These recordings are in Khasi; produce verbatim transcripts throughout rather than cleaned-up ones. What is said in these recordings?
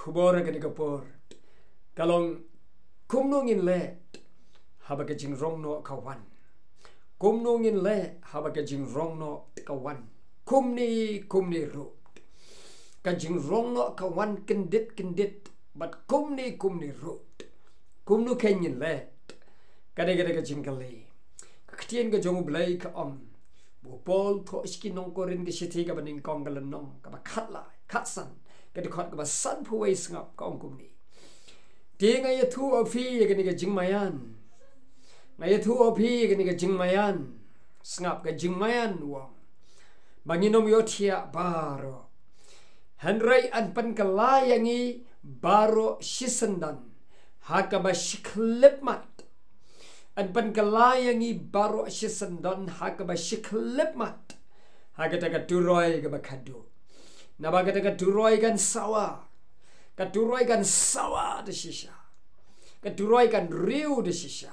Khubor ha kane ka por ka long, kumno ngin leh haba ka jingrong noh ka wan? Kumno ngin leh haba ka jingrong noh ka wan? Kumne kumne ruh ka jingrong noh ka wan kyndit kyndit, bad kumne kumne ruh kumno kein ngin leh? Ka dei, ka dei ka jingkylli. Ka ktien ka jong U Blei ka ong, ba u Paul u thoh sha ki nong Korinth, ka shithi kaba nyngkong, ka lynnong kaba khatlai, khatsan, ka dkhot kaba sanphew wei, sngap, ka ong kumne: Te nga ïathuh ïa phi ïa kane ka jingmaïan. Nga ïathuh ïa phi ïa kane ka jingmaïan. Sngap, ka jingmaïan u ong, ba ngin ym ïohthiah baroh. Hynrei yn pynkylla ïa ngi baroh shisyndon ha kaba shi khyllipmat. Yn pynkylla ïa ngi baroh shisyndon ha kaba shi khyllipmat, ha kata ka turoi kaba khadduh. Naba kata ka turoi kan sawa. Ka turoi kan sawa da shisha. Ka turoi kan riew da shisha.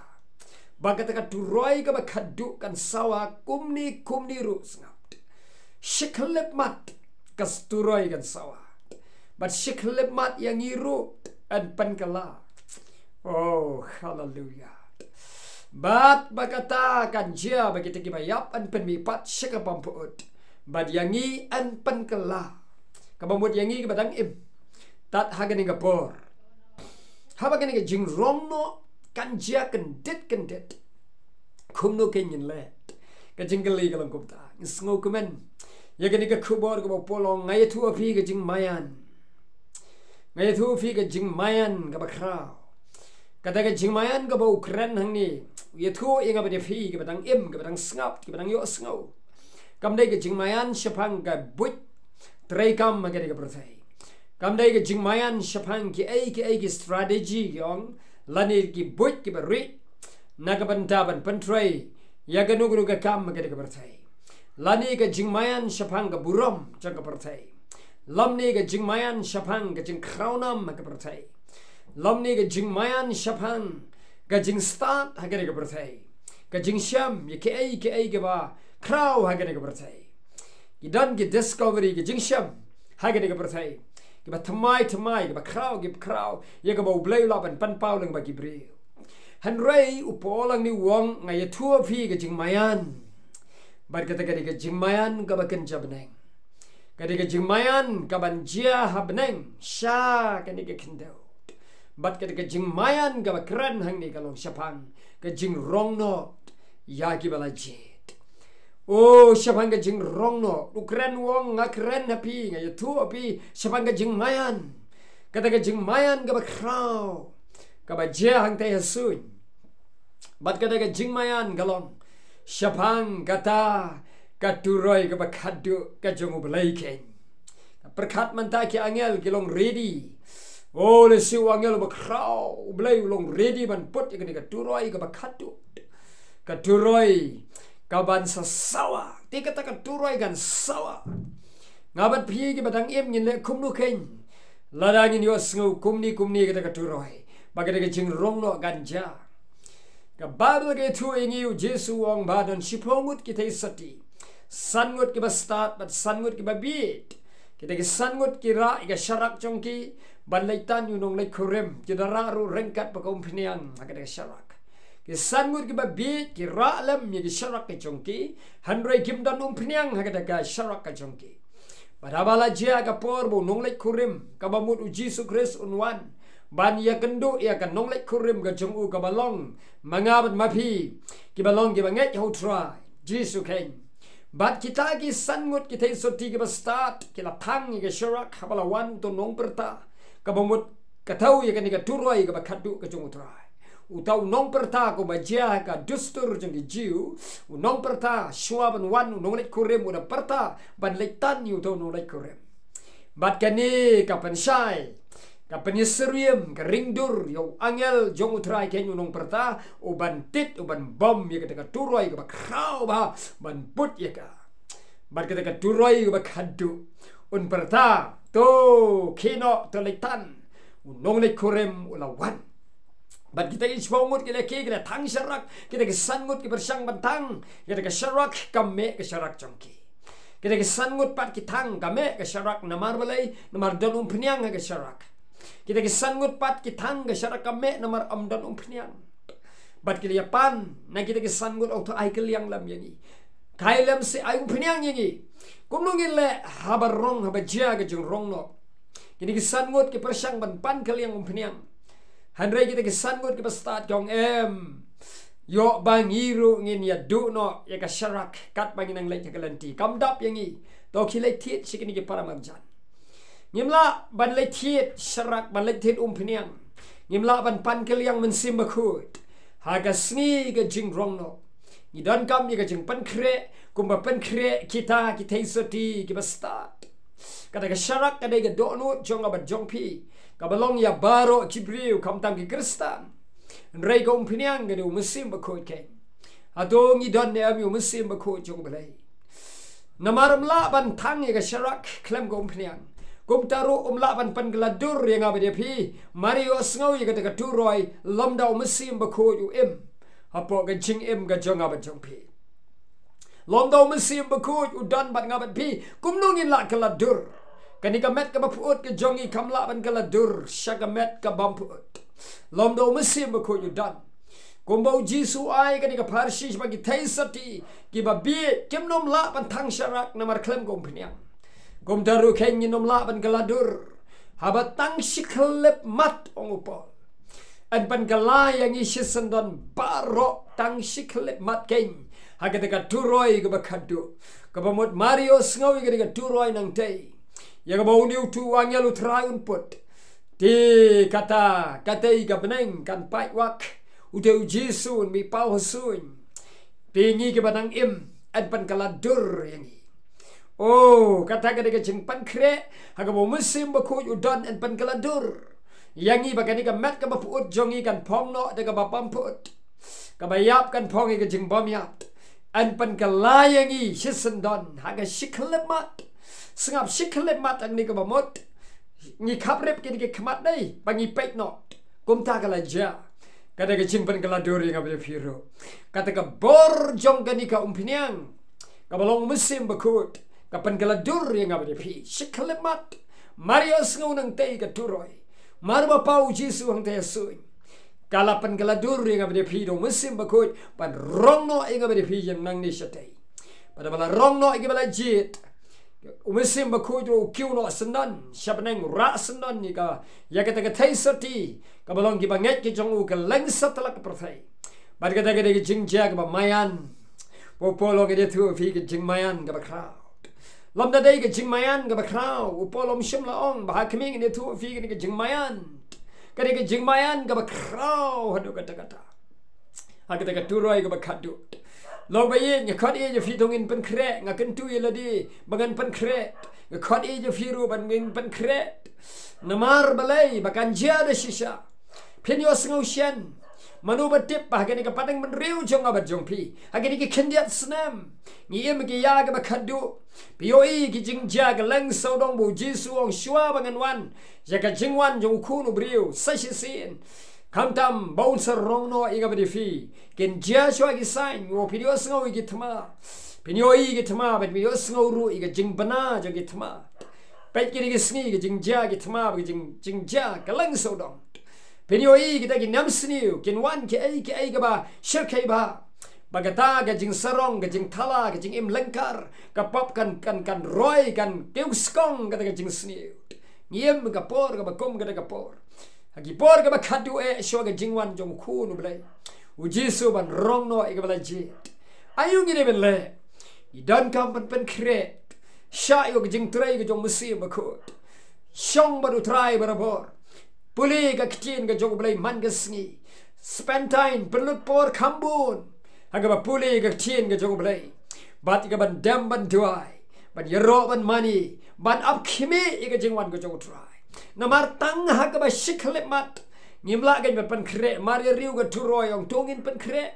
Ba kata ka turoi kaba khadduh kan sawa kumne kumne ruh, sngap. Shi khyllipmat ka turoi kan sawa. Bad shi khyllipmat ïa ngi ruh yn pynkylla. Oh, haleluya. Bad ba kata kan jia ba kita kiba ïap yn pynmihpat sha ka pampud. Bad ïa ngi yn pynkylla. Kaba mut ïa ngi kiba dang im, tad ha kane ka por, haba kane ka jingrong noh kan jia kyndit kyndit, kumno kein ngin leh? Ka jingkylli ka long kumta. Ngin sngewkmen ïa kane ka khubor kaba u Paul u ong, nga ïathuh ïa phi ka jingmaïan. Nga ïathuh ïa phi ka jingmaïan kaba khraw. Kata ka jingmaïan kaba u kren hangne, u ïathuh ïa nga bad ïa phi kiba dang im, kiba dang sngap, kiba dang ïohsngew. Kam dei ka jingmaïan shaphang ka buit treikam ha kane ka pyrthei. Kam dei ka jingmaïan shaphang kiei kiei ki strategy, ki ong, lane ki buit kiba rieh na ka bynta ban pyntrei ïa kano kano ka kam ha kane ka pyrthei. Lane ka jingmaïan shaphang ka burom jong ka pyrthei. Lymne ka jingmaïan shaphang ka jingkhraw nam ha ka pyrthei. Lymne ka jingmaïan shaphang ka jingstad ha kane ka pyrthei. Ka jingshem ïa kiei kiei kiba khraw ha kane ka pyrthei. Ki don ki discovery, ka jingshem ha kane ka pyrthei, kiba thymmai thymmai, kiba khraw, kiba khraw ïa kaba U Blei u lah ban pynpaw lyngba ki briew. Hynrei u Paul hangne u ong, nga ïathuh ïa phi ka jingmaïan. Bad kata ka dei ka jingmaïan kaba kynja bneng. Ka dei ka jingmaïan kaban jia ha bneng sha kane ka khyndew. Bad kata ka jingmaïan kaba kren hangne ka long shaphang ka jingrong noh ïa kiba la jied. Oh, shaphang ka jingrong noh, u kren u ong, nga kren ha phi, nga ïathuh ha phi shaphang ka jingmaïan. Kata ka jingmaïan kaba khraw, kaba jia hangtai ha suiñ. Bad kata ka jingmaïan ka long shaphang kata ka turoi kaba khadduh ka jong U Blei kein. Pyrkhat mynta, ki angel ki long ready. Oh, lehse u angel uba khraw U Blei u long ready ban put ïa kane ka turoi kaba khadduh. Ka turoi kaban sa sawa. Te kata ka turoi kan sawa. Nga bad phi kiba dang im ngin leh kumno kein? Lada ngin ïohsngew kumne kumne kata ka turoi, ba kata ka jingrong noh kan jia. Ka Baibl ka ïathuh ïa ngi, u Jisu u ong ba don shiphew ngut ki theisotti. San ngut kiba stad bad san ngut kiba bieit. Kita ki san ngut ki rah ïa ka sharak jong ki ban leit tan ïa u nongleit kurim. Ki da rah ruh ryngkat bad ka umphniang ha kata ka sharak. Ki san ngut kiba bieit ki rah lem ïa ki sharak ka jong ki, hynrei kim don umphniang ha kata ka sharak ka jong ki. Bad haba la jia ka por ba u nongleit kurim, kaba mut u Jisu Khrist, un wan ban ïakynduh ïa ka nongleit kurim ka jong u, kaba long ma nga bad ma phi, kiba long kiba ngeit ha u Trai Jisu kein. Bad kita ki san ngut ki theisotti kiba stad ki la thang ïa ka sharak haba la wan uto u nongpyrta, kaba mut ka thew ïa kane ka turoi kaba khadduh ka jong u Trai. Uto u nongpyrta kumba jia ha ka dustur jong ki Jiw, u nongpyrta shuwa ban wan u nongleit kurim u da pyrta ban leit tan ïa uto u nongleit kurim. Bad kane ka pynshai, ka pynïasyriem, ka ringdur ïa u angel jong u Trai kein, u nongpyrta, u ban tit, u ban bom ïa kata ka turoi kaba khraw bha, ban put ïa ka. Bad kata ka turoi kaba khadduh un pyrta, to khie noh, to leit tan, u nongleit kurim u la wan. Bad kita ki shiphew ngut ki la khie, ki la thang sharak, kita ki san ngut ki pyrshang ban thang, kita ka sharak ka meh ka sharak jong ki. Kita ki san ngut pat ki thang, ka meh ka sharak. Namar balei? Namar don umphniang ha ka sharak. Kita ki san ngut pat ki thang ka sharak ka meh namar ym don umphniang. Bad ki la ïapan na kita ki san ngut, ong to ai kylliang lem ïa ngi. Kai lem shi ai umphniang ïa ngi. Kumno ngin leh haba rong, haba jia ka jingrong noh? Kine ki san ngut ki pyrshang ban pan kylliang umphniang. Hynrei kita ki san ngut kiba stad ki ong, em, ïoh ba ngi ruh ngin ïa duh noh ïa ka sharak katba ngi nang leit ha ka lynti. Kam dap ïa ngi. To khie leit thied sha kine ki para marjan. Ngim lah ban leit thied sharak, ban leit thied umphniang. Ngim lah ban pan kylliang Mynsiem Bakhuid ha ka sngi ka jingrong noh. Ngi donkam ïa ka jingpynkhreh kumba pynkhreh kita ki theisotti kiba stad. Kata ka sharak ka dei ka dohnud jong nga bad jong phi, kaba long ïa baroh ki briew, khamtam ki Khristan. Hynrei ka umphniang ka dei U Mynsiem Bakhuid keiñ. Hato ngi don ne em ïa U Mynsiem Bakhuid jong U Blei? Namar ym lah ban thang ïa ka sharak khlem ka umphniang, kumta ruh um lah ban pynkylla dur ïa nga bad ïa phi. Mar ïohsngew ïa kata ka turoi, lymda U Mynsiem Bakhuid u im hapoh ka jingim ka jong nga bad jong phi. Lymda U Mynsiem Bakhuid u don bad nga bad phi, kumno ngin lah kylla dur? Kane ka met kaba pyut ka jong ngi kam lah ban kylla dur sha ka met ka bym pyut. Lymda U Mynsiem Bakhuid u don. Kumba U Jisu u ai kane ka pharshi ba ki theisotti kiba bieit kim nym lah ban thang sharak namar khlem ka umphniang, kumta ruh keiñ ngin nym lah ban kylla dur haba tang shi khyllipmat, ong u Paul. Yn pynkylla ïa ngi shisyndon baroh tang shi khyllipmat keiñ ha kata ka turoi kaba khadduh, kaba mut mar ïohsngew ïa kata ka turoi nangtei, ïa kaba une utu u angel U Trai un put, te kata, katei ka bneng kan pait wak. Utei U Jisu un mih paw ha suiñ. Te ngi kiba nang im, yn pynkylla dur ïa ngi. Oh, kata ka dei ka jingpynkhreh ha kaba U Mynsiem Bakhuid u don, yn pynkylla dur ïa ngi ba kane ka met kaba pyut jong ngi kan phong noh da kaba bym pyut. Kaba ïap kan phong ïa ka jingbymïap. Yn pynkylla ïa ngi shisyndon ha ka shi khyllipmat. Sngap, shi khyllipmat hangne kaba mut ngi khaprip kine ki khmat dei ba ngi peit noh. Kumta ka la jia. Kata ka jingpynkylla dur ïa nga bad ïa phi ruh. Kata ka bor jong kane ka umphniang kaba long U Mynsiem Bakhuid ka pynkylla dur ïa nga bad ïa phi. Shi khyllipmat, mar ïohsngew nangtei ka turoi, mar ba paw U Jisu hangtei ha suiñ, ka la pynkylla dur ïa nga bad ïa phi da U Mynsiem Bakhuid ban rong noh ïa nga bad ïa phi ïa nangne shatei. Bad haba la rong noh ïa kiba la jied, U Mynsiem Bakhuid ruh u kiew noh syndon sha bneng, u rah syndon ïa ka, ïa kata ka theisotti kaba long kiba ngeit ki jong u kylleng satlak ka pyrthei. Bad kata ka dei ka jingjia kaba maïan. U Paul u ong, ngin ïathuh ïa phi ka jingmaïan kaba khraw. Lymda dei ka jingmaïan kaba khraw, u Paul um shym la ong ba ha khmih, ngin ïathuh ïa phi kane ka jingmaïan. Ka dei ka jingmaïan kaba khraw haduh katta katta ha kata ka turoi kaba khadduh. Long ba ïeit, nga khot ïeit ïa phi to ngin pynkhreh, nga kyntu ïa lade ba ngan pynkhreh. Nga khot ïeit ïa phi ruh ba ngin pynkhreh. Namar balei? Ba kan jia da shisha. Phin ïohsngew shen. Mano ba tip ba ha kane ka pateng bynriew jong nga bad jong phi, ha kine ki khyndiat snem, ngi im ha ki ïa kaba khadduh. Phi ïohi ki jingjia kylleng sawdong ba U Jisu u ong, shuwa ba ngan wan, ïa ka jingwan jong U Khun u briew sa shisien, khamtam ba un sa rong noh ïa nga bad ïa phi, kin jia shuwa ki sign. Phin ïohsngew ïa ki thma. Phin ïohi ïa ki thma bad phin ïohsngew ruh ïa ka jingbna jong ki thma. Peit kine ki sngi, ka jingjia ki thma bad ka jing, jingjia kylleng sawdong. Phin ïohi kita ki niam sniew kin wan, kiei kiei kaba shyrkhei bha. Ba kata ka jingsarong, ka jingthala, ka jingim lyngkar, ka pop kan, kan, kan roi, kan kiew skong kata ka jingsniew. Ngi im ha ka por kaba kum kata ka por. Ha ki por kaba khadduh eh shuwa ka jingwan jong U Khun U Blei, U Jisu, ban rong noh ïa kaba la jied. Aïu ngi dei ban leh? Ngi donkam ban pynkhreh. Shah ïa ka jingtrei ka jong U Mynsiem Bakhuid. Shong bad U Trai barabor. Pule ka ktien ka jong U Blei man ka sngi. Spend time, pynlut por kham bun ha kaba pule ka ktien ka jong U Blei. Bad ïa ka ban dem ban duwai, ban ïaroh ban mane, ban ap khmih ïa ka jingwan ka jong U Trai. Namar tang ha kaba shi khyllipmat ngim lah kein ban pynkhreh. Mar ïa riew ka turoi, ong to ngin pynkhreh.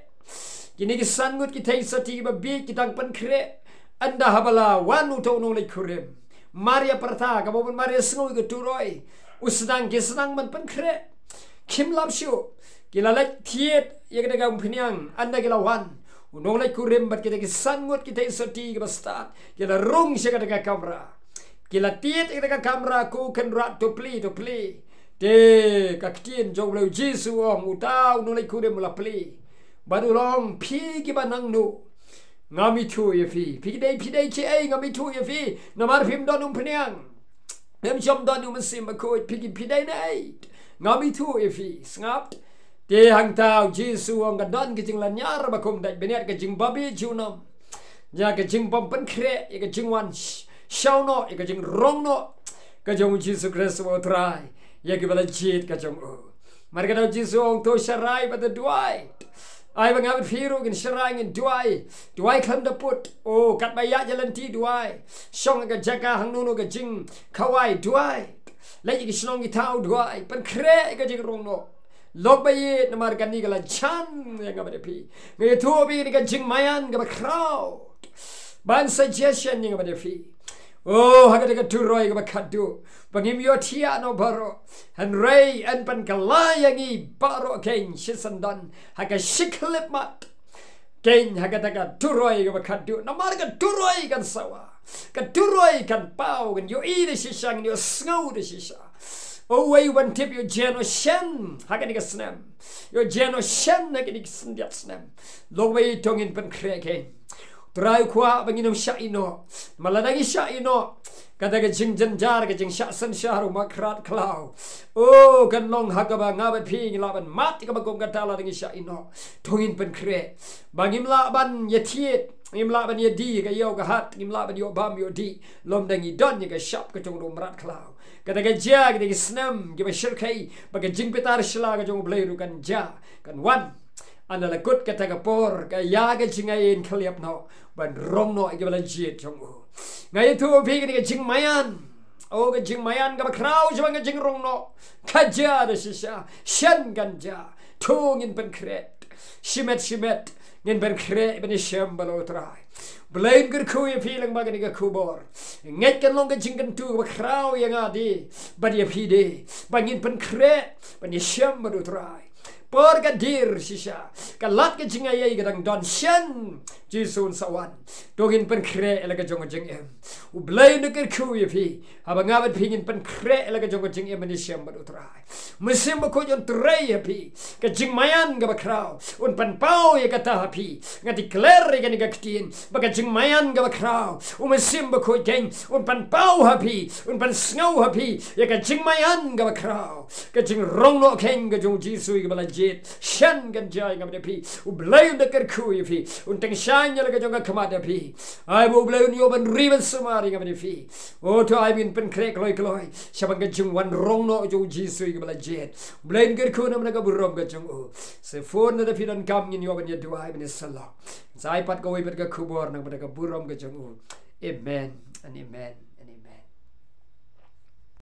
Kine ki san ngut ki theisotti kiba bieit ki dang pynkhreh. Ynda haba la wan uta u nongleit kurim, mar ïa pyrta, kaba bun mar ïa sngew ïa ka turoi, u sdang, ki sdang ban pynkhreh. Kim lap shuh. Ki la leit thied ïa kata ka umphniang, ynda ki la wan, u nongleit kurim bad kita ki san ngut ki theisotti kiba stad ki la rung sha kata ka kamra. Ki la thied ïa kata ka kamra, ko Kynrad, to plie, to plie. Te ka ktien jong u Blei, u Jisu u ong, uta u nongleit kurim u la plie bad u la ong, phi kiba nangno, ngam ithuh ïa phi. Phi dei, phi dei kiei, ngam ithuh ïa phi. Namar phim don umphniang, phim shym don u Mynsiem Bakhuid, phi ki, phi dei naei, ngam ithuh ïa phi. Sngap. Te hangta u Jisu u ong, ka don ka jinglynñiar ba kum dait bniat, ka jingbabe junom, ïa ka jingbym pynkhreh ïa ka jingwan sh-, shaw noh, ïa ka jingrong noh ka jong u Jisu Khrist uba u Trai ïa kiba la jied ka jong u. Namar kata u Jisu u ong, to sharai bad to duwai. Ai ba nga bad phi ruh ngin sharai, ngin duwai. Duwai khlem da put. O, katba ïaid ïa lynti duwai. Shong ha ka jaka hangno hangno ka jingkhawai, duwai. Leit ïa ki shnong ki thaw, duwai. Pynkhreh ïa ka jingrong noh. Lok ba ïeit, namar kane ka la jan ïa nga bad ïa phi. Nga ïathuh ïa phi kane ka jingmaïan kaba khraw. Ban suggestion ïa nga bad ïa phi. O, ha kata ka turoi kaba khatduh, ba ngim ïohthiah noh baroh, hynrei yn pynkylla ïa ngi baroh kein shisyndon ha ka shi khyllipmat kein ha kata ka turoi kaba khatduh. Namar ka turoi kan sawa, ka turoi kan paw, kan ïohi da shisha, kan ïohsngew da shisha. O, uwei u ban tip ïoh jia noh shen ha kane ka snem, ïoh jia noh shen ha kane ka khyndiat snem. Lok ba ïeit, to ngin pynkhreh kein. Trai u kwah ba ngin ym shah ïehnoh. Namar lada ngi shah ïehnoh, kata ka jingjynjar, ka jingshah synshar u markhraw khlaw, o, kan long ha kaba nga bad phi ngin lah ban mad ïa kaba kum kata lada ngi shah ïehnoh. To ngin pynkhreh ba ngim lah ban ïathied, ngim lah ban ïadie ka ïew ka hat, ngim lah ban ïoh bam ïoh dih lymda ngi don ïa ka shap ka jong u markhraw khlaw. Kata ka jia, kata ka snem kiba shyrkhei ba ka jingbitar shylla ka jong u Blei ruh kan jia, kan wan. Haba la kut kata ka por, ka ïa ka jingaiei khlieh noh ban rong noh ïa kiba la jied jong u. Nga ïathuh ïa phi kane ka jingmaïan, o, ka jingmaïan kaba khraw shaphang ka jingrong noh ka jia da shisha, shen kan jia. To ngin pynkhreh shimet shimet, ngin pynkhreh ban ïashem bad u Trai. Blei un kyrkhu ïa phi lyngba kane ka khubor. Ngeit kan long ka jingkyntu kaba khraw ïa nga de bad ïa phi de, ba ngin pynkhreh ban ïashem bad u Trai. Por ka dier shisha, ka lad ka jingaiei ka dang don, shen Jisu un sa wan. To ngin pynkhreh ïa la ka jong ka jingim. U Blei un kyrkhu ïa phi haba nga bad phi ngin pynkhreh ïa la ka jong ka jingim ban ïashem bad u Trai. Mynsiem Bakhuid un trei ha phi, ka jingmaïan kaba khraw un pynpaw ïa kata ha phi. Nga declare ïa kane ka ktien ba ka jingmaïan kaba khraw, u Mynsiem Bakhuid kein un pynpaw ha phi, un pynsngew ha phi ïa ka jingmaïan kaba khraw. Ka jingrong noh kein ka jong u Jisu ïa kiba la jied, shen kan jia ïa nga bad ïa phi. U Blei un da kyrkhu ïa phi, un tyngshaiñ ïa la ka jong ka khmat ïa phi. Ai ba u Blei un ïoh ban ri ban sumar ïa nga bad ïa phi. O, to ai ba ngin pynkhreh kloi kloi shaphang ka jingwan rong noh jong u Jisu ïa kiba la jied. U Blei un kyrkhu namar ka burom ka jong u. Sa phone lada phi donkam ngin ïoh ban ïa duwai ban ïa shalok. Sa ai pat kawei pat ka khubor namar ka burom ka jong u. Amen and amen.